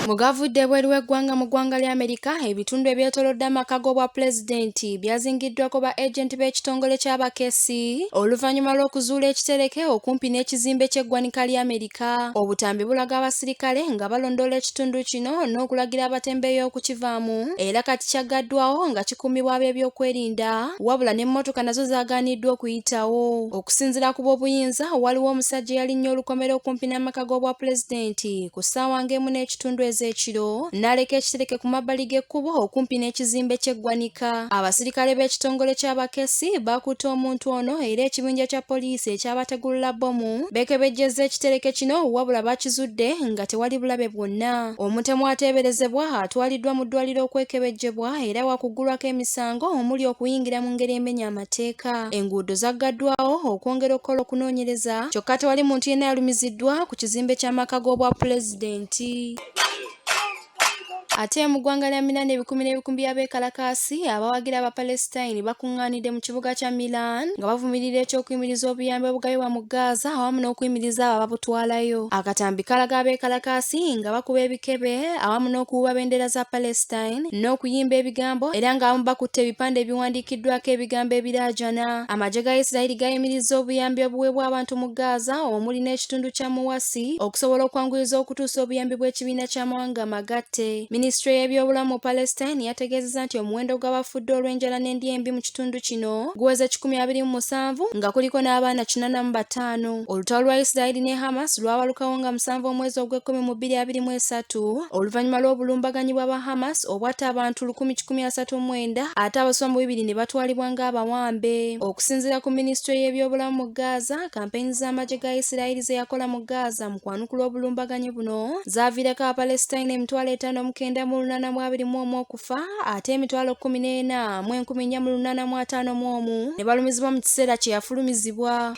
Mu gavudde ebweru w'eggwanga mu ggwanga lya Amerika, ebitundu ebyetoolodde amaka g'obwapulezidenti byazingiddwako ba agenti b'ekitongole ky'abakessi oluvannyuma lw'okuzuula ekitereke okumpi n'ekizimbe ky'eggwanika lya Amerika. Obutambi bulaga abasirikale nga balondoola ekitundu kino n'okulagira abatembeeyi okukivaamu era kati kyaggaddwawo nga kikuumibwa ab'ebyokwerinda wabula n'emmotoka nazo zaagaaniddwa okuyitawo. Okusinziira ku b'obuyinza, waliwo omusajja eyalinnya olukomera okumpi n'amaka g'obwapulezidenti ku ssaawa ng'emu n'ekitundu ez'ekiro n'aleka ekitereke ku mabbali g'ekkubo okumpi n'ekizimbe ky'eggwanika. Abasirikale b'ekitongole ky'abakessi baakutte omuntu ono era ekibinja kya poliisi ekyabategulula bbomu beekebejjezza ekitereke kino wabula bakizudde nga tewali bulabe bwonna. Omutemu ateeberezebwa atwaliddwa mu ddwaliro okwekebejjebwa era wakuggulwako emisango omuli okuyingira mu ngeri emenya amateeka. Enguudo zaggaddwawo okwongera okukola okunoonyereza kyokka tewali muntu yenna yalumiziddwa ku kizimbe ky'amaka g'obwapulezidenti. Ate mu ggwanga lya Milan ebikumi n'ebikumi by'abeekalakaasi abawagira Abapalestine bakuŋŋaanidde mu kibuga kya Milan nga bavumirira eky'okuyimiriza obuyambi obugabibwa mu Gaza awamu n'okuyimiriza abo ababutwalayo. Akatambi kalaga abeekalakaasi nga bakuba ebikebe awamu n'okuwuuba bendera za Palestine n'okuyimba ebigambo era ng'abamu bakutte ebipande ebiwandiikiddwako ebigambo ebiraajana. Amagye ga Yisirayiri gayimirizza obuyambi obuweebwa abantu mu Gaza omuli n'ekitundu kya Muwasi okusobola okwanguyiza okutuusa obuyambi bw'ekibiina ky'amawanga amagatte. Minisitule y'ebyobulamu mu Palestine yategeezezza nti omuwendo gw'abafudde olw'enjala n'endya embi mu kitundu kino guweze 127 nga kuliko n'abaana 85. Olutalo lwa Yisirayiri ne Hamas lwabalukawo nga 7 omwezi ogw'ekkumi mu 2023 oluvannyuma lw'obulumbaganyi bw'aba Hamas obwatta abantu 1139 ate abasoba mu bibiri ne batwalibwa ng'abawambe. Okusinziira ku minisitule y'ebyobulamu mu Gaza, kampeyini z'amagye ga Yisirayiri ze yakola mu Gaza mu kwanukula obulumbaganyi buno zaaviirako Abapalesitayini 5821 okufa ate 144,451 ne balumizibwa mu kiseera kye yafulumizibwa.